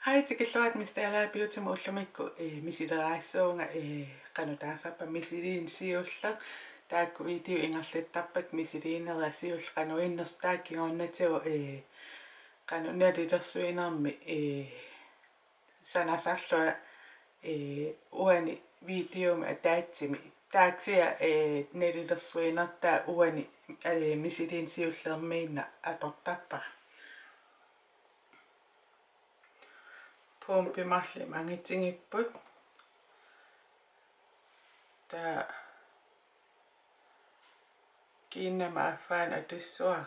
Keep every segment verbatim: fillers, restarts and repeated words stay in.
Hej, tikilluarit Miss Dalager Beautymut. Ullumikkut, eh, misileraassuunga, eh, qanoq taasarpa misiliineq siulleq. Taakku video ingerlattarpakka misiliinerit siulleq qanoq innersoq. Taava kingornatigut, eh, qanoq nalilersuinermi, eh, sanasarlunga, eh, uani videomi ataatsimi. Taava kisianni, eh, nalilersuinertaa uani, eh, misiliineq siullermiinnaq atortarpara. Pumpi marluk angitigipput. Taava kiinnama affaanik atussuara.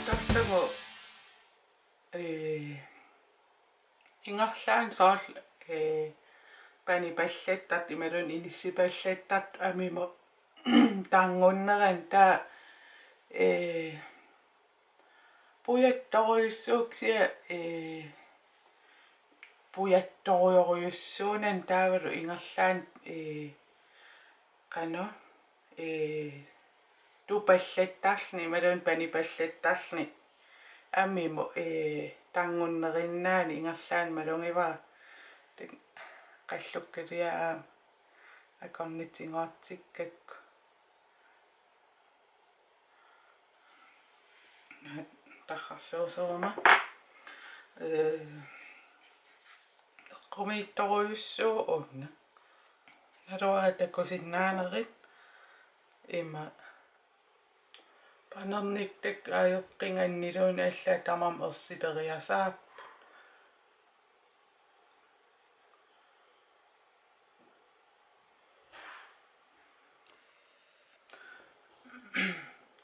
Tassami, eh, ingerlaannaq soorlu, eh, panipallattartut imaluunniit inissipallattartut amimut tanngunnerani taava, eh, pujattorujussuuvoq kisianni, eh, pujattorujorujussuunani taavalu ingerlaannaq, eh, qanoq, eh, tupallattarluni imaluunniit panipallattarluni amimut, eh, tanngunnerinnaanik ingerlaannaq malugivara. Taava qallukkaliaq aamma akornatigoortikkakku. Tarrarsuusoruma. Eh, eqqumiitsorujussuuvoq una. Naluara takusinnaanerit ima panernikka ajoqinganniluunniit allaat tamarmik ersileriasaapput.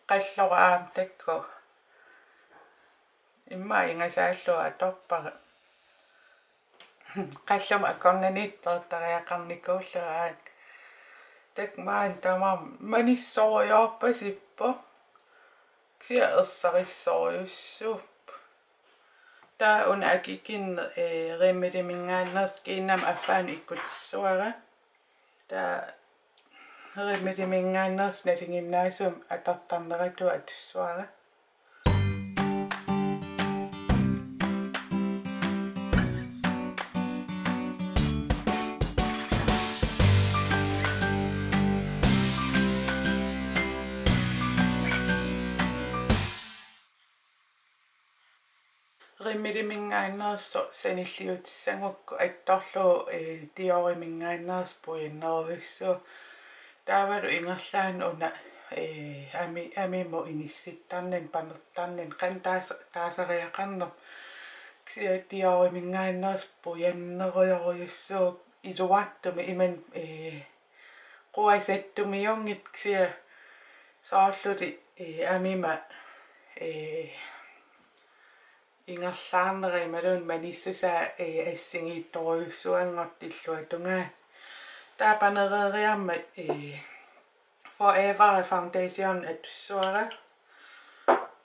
Qallora aamma taakku. Immaqa ingasaallugu atorpara. Qalluma akornanniittoq peertariaqarnikuullugu aamma. Taakku maani tamarmik manissorujoorpasippoq. Kisianni ersarissorujussuupput. Taava una akikinneq, eh, Rimmeliminngaanneersoq kiinnama affaanik ikkutissuara. Taava Rimmeliminngaanneersoq nalinginnaasumik atortarneratigut atussuara. Rimmeliminngaanneersoq sanilliutissagukku attorlugu, eh, Dioriminngaanneersoq pujannerujussuuvoq. Taavalu ingerlaannaq una, eh, ami-, amimut inissittarnani, panertarnani, qanoq taasa-, taasariaqarnersoq. Kisianni Dioriminngaanneersoq pujannerujorujussuuvoq iluartumik imannak, eh, quasattumiunngitsoq kisianni soorluli, eh, amima, eh, ingerlaarnera imaluunniit manissusaa, eh, assigiittorujussuanngortillugu tungaa. Taava panereeriarmat, eh, Forever Foundation atussuara.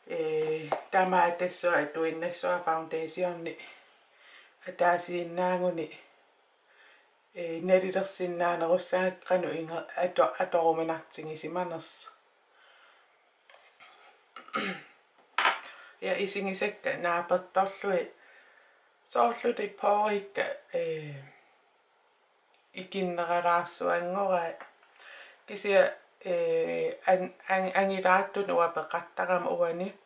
Eh, tamaat tassunga atuinnassuara foundationi ataasiinnaaguni, eh, nalilersinnaanerussagakku qanoq inge-, ato-, atoruminartigisimanersoq. Ja isigisakka naapertorlugit soorluli poreikka, eh, ikinneralaarsuanngoraat. Kisianni, eh, an-, an-, angilaartunik uanga peqartarama uani.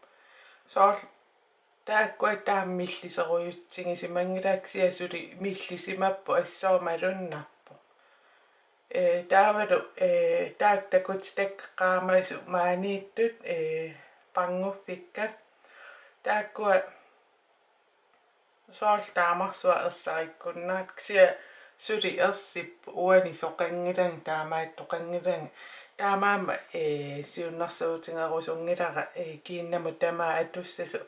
Soorlu taakkua taama milliserujutsigisimanngilaat kisianni suli millisimapput assut malunnarpoq. Eh, taavalu, eh, taakku takutitakka qaamasut maaniittut, eh, pannguffikka. Taakkua soorlu taamarsuaq ersarikkunnaartut kisianni suli ersipput uani soqanngilanga, taamaattoqanngilanga. Taamaammat, eh, siunnersuutigerusunngilara, eh, kiinnamut tamaat atussasoq,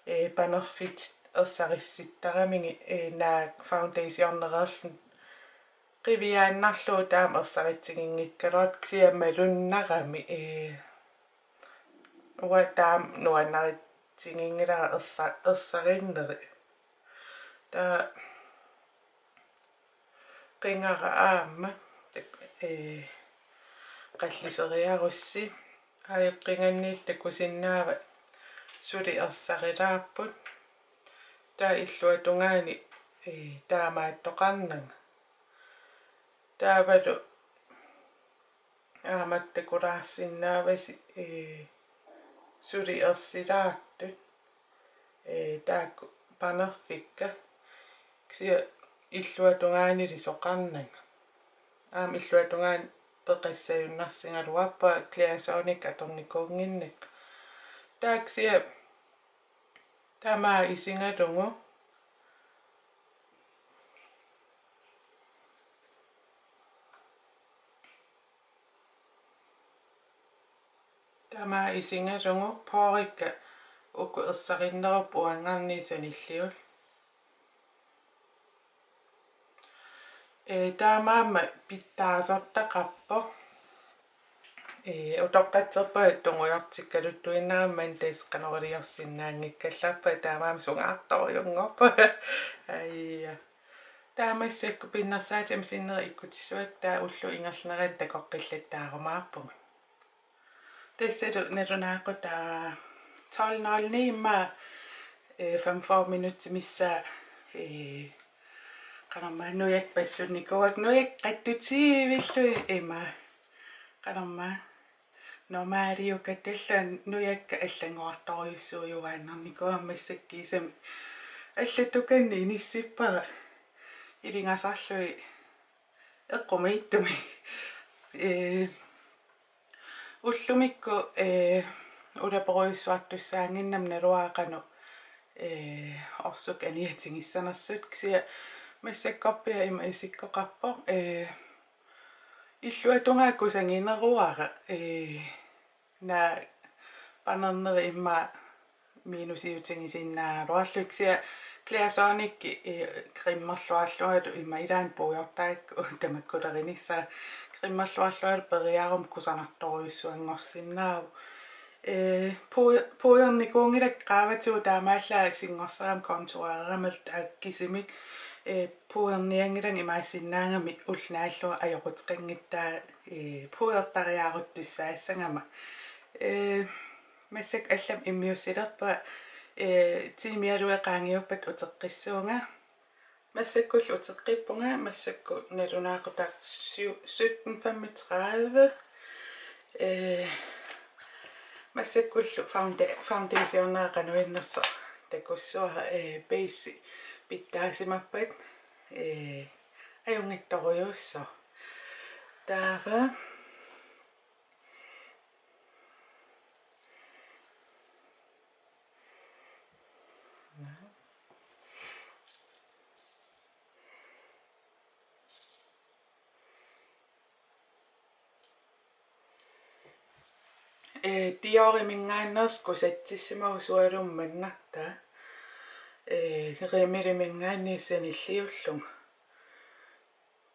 eh, panerfitit ersarissittaramigit, ee, naak foundationereerluni qiviaannarlugu taama ersaritsiginngikkaluartoq kisianni malunnarami, ee, uanga taama nuannaritsiginngilara ersa-, ersarinneri. Taava qingara aamma, ee, qalliseriarussi. Aajuku qinganniit takusinnaavat suli ersarilaarput. Taava illuatungaani, ee, taamaattoqarnanga. Taavalu aamma takulaarsinnaavasi, ee, suli ersilaartut, ee, taakku panerfikka. Kisianni illuatungaanili soqarnanga. Aamma illuatungaani peqassajunnarsigaluarpara Clarisonic atornikuunnginnakku. Taava kisianni tamaat isigalugu. Tamaat isigalugu poorikka uku ersarinnerupput uanngaanniit sanilliullugu. Ee, taamaammat pitsaasortaqarpoq. Ee, utoqqatserpunga tungujortikkaluttuinnarama tassa qanoq iliorsinnaanngikkallarpunga, taamaammat sungaartorujunngorpunga. Aja. Taava massakkut pinnersaatit sinneri ikkutissuakka taava ullup ingerlanerani takoqqillattaarumaarpugut. Tassalu nalunaaqutaq tolv nul ni immaqa, ee, femogfyrre minutsit missaat, ee, qanormaa nujakka passunnikuuakka, nujakka qattutiivillugit ima. Qanormaa normaliukattallua nujakka allanngorartorujussuujuaannarnikuugamik, massakkut kiisami allatukanni inissippara ilingasarlugit eqqumiittumik. Ee, ullumikkut, ee, ulaperujussuartussaannginnama naluara qanoq, ee, orsukkut aniatigissanersut, kisianni massakkorpiaq ima isikkoqarpoq, ee, illuatungaa kusagineruara, ee, naak panerneri immaqa minusiutigisinnaagaluarlugit, kisianni Clarisonic, ee, cremerluarlualu ima ilaanni puigortarakku tamakkulernissaa, cremerluarlualu periaruma kusanartorujussuanngorsinnaavoq. Ee, puu-, puigornikuunngilakka qaavatigut taamaallaat singorsarama contourerama taakku kisimik, ee, puigornianngilanga imaassinnaagami ulloq naallugu ajoquteqanngitsoq, ee, puigortariaaruttussaassagama. Ee, massakkut allamik immiussilerpunga, ee, tiimialuit qaangiuppata uteqqissuunga. Massakkullu uteqqippunga, massakkut nalunaaqutaq syv-, sytten femogtredive. Ee, massakkullu founda-, foundationera qanoq innersoq takussavara, ee, base pitsaasimappat, ee, ajunngitsorujussuuvoq. Taava Ee, Dioriminngaanneersoq kusatsissimavugut sualummik mannartaa. Ee, Rimmeliminngaanniit sanilliullugu.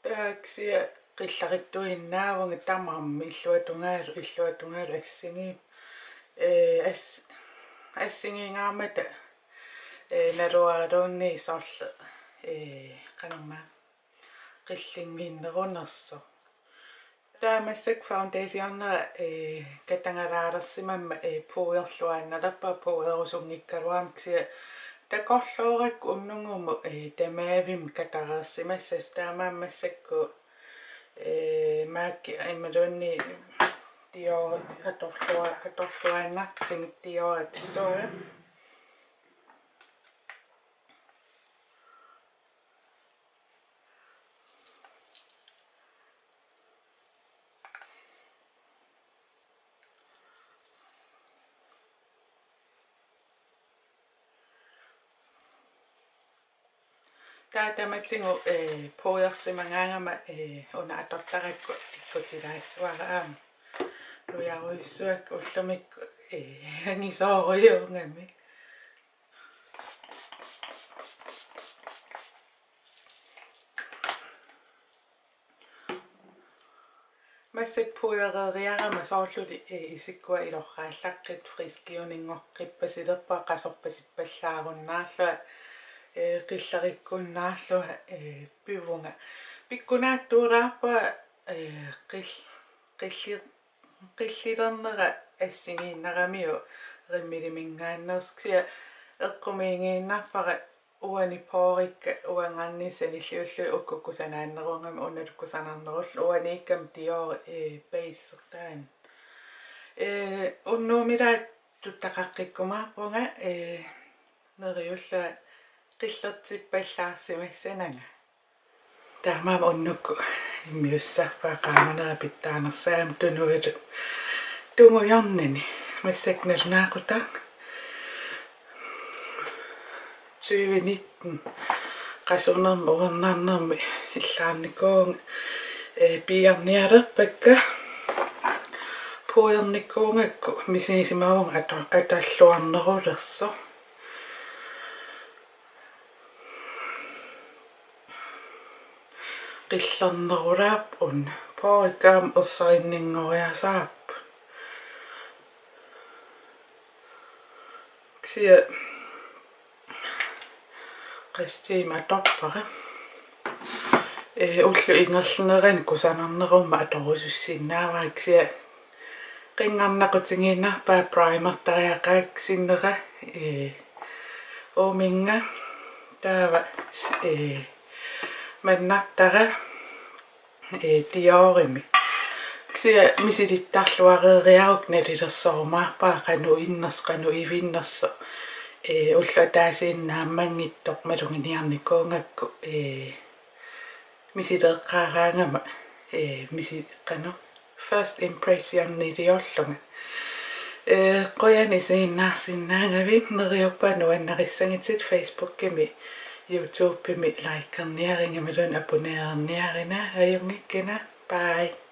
Taava kisianni qillarittuinnaavunga tamarmik illuatungaalu, illuatungaalu assigiimmik. Ee, as-, assigiinngaarmata, ee, naluaraluunniit sorleq, ee, qanormaa, qillinnginnerunersoq. Taava massakkut foundationera, ee, katagalaalersimammat, ee, puuderluaannalerpunga puuderusunngikkaluarama, kisianni takorloorakku unnugumut, ee, tamaavimmik katareersimassasoq, taamaammat massakkut, ee, MAC imaluunniit Dior atorlua-, atorluaannartigu Dior pissavara. Taava tamatigut, ee, puudersimagaangama, ee, una atortarakku ikkutilaassavara aamma. Nujarujussuakka ullumikkut, ee, angisoorujussuugami. Massakkut puddereeriarama soorluli, eh, isikkua ilorraallaqqittoq friskiuninngortippasilerpara qasorpasippallaarunnaarlunga, eh, qillerikkunnaarlunga, eh, pivunga. Pikkunaattuulaarpara, eh, qil-, qilli-, qillilernera assigiinnaramiuk Rimmeliminngaanneersoq, kisianni eqqumiiginnarpara uani poorikka uangaanni sanilliullugit uku kusanarnerullugit, unalu kusanarnerullugu uaniikkami Dior, eh, basertaani. Eh, unnuumilaat tuttaqaqqikkumaarpunga, eh, neriullunga qillertippallaarsimassananga. Taamaammat unnukkut immiussarpara qaamanera pitsaanersaagami tunualu tungujornani. Massakkut nalunaaqutaq tyve nitten qasunermi uernarnermi illaarnikuuvunga, eh, piiarnialerpakka puddernikuugakku misigisimavunga ato-, atorluarnerulersoq. Qillernerulaarput, poorikka aamma ersarinninngoriasaarput. Kisianni qassit atorpara. Eh, ullut ingerlaneranni kusanarnerummat atorusussinnaavara, kisianni qinngarnaqutigiinnarpara primertariaqaaq sinnera, eh, uuminnga taava s-, eh, mannartara, eh, Diorimi. Kisianni misilittarluareeriarukku nalilersorumaarpara qanoq innersoq, qanoq ivinnersoq. Eh, ulloq ataasiinnaq naammanngitsoq maluginiarnikuugakku, eh, misileeqqaaraangama, eh, misi-, qanoq, first impressioniliorlunga. Eh, qujanaq isiginnaarsinnaagavit, neriuppunga nuannarissagitit. Facebookimi, YouTubemi likerniarina imaluunniit abonnererniarina. Ajunngikkina. Bye.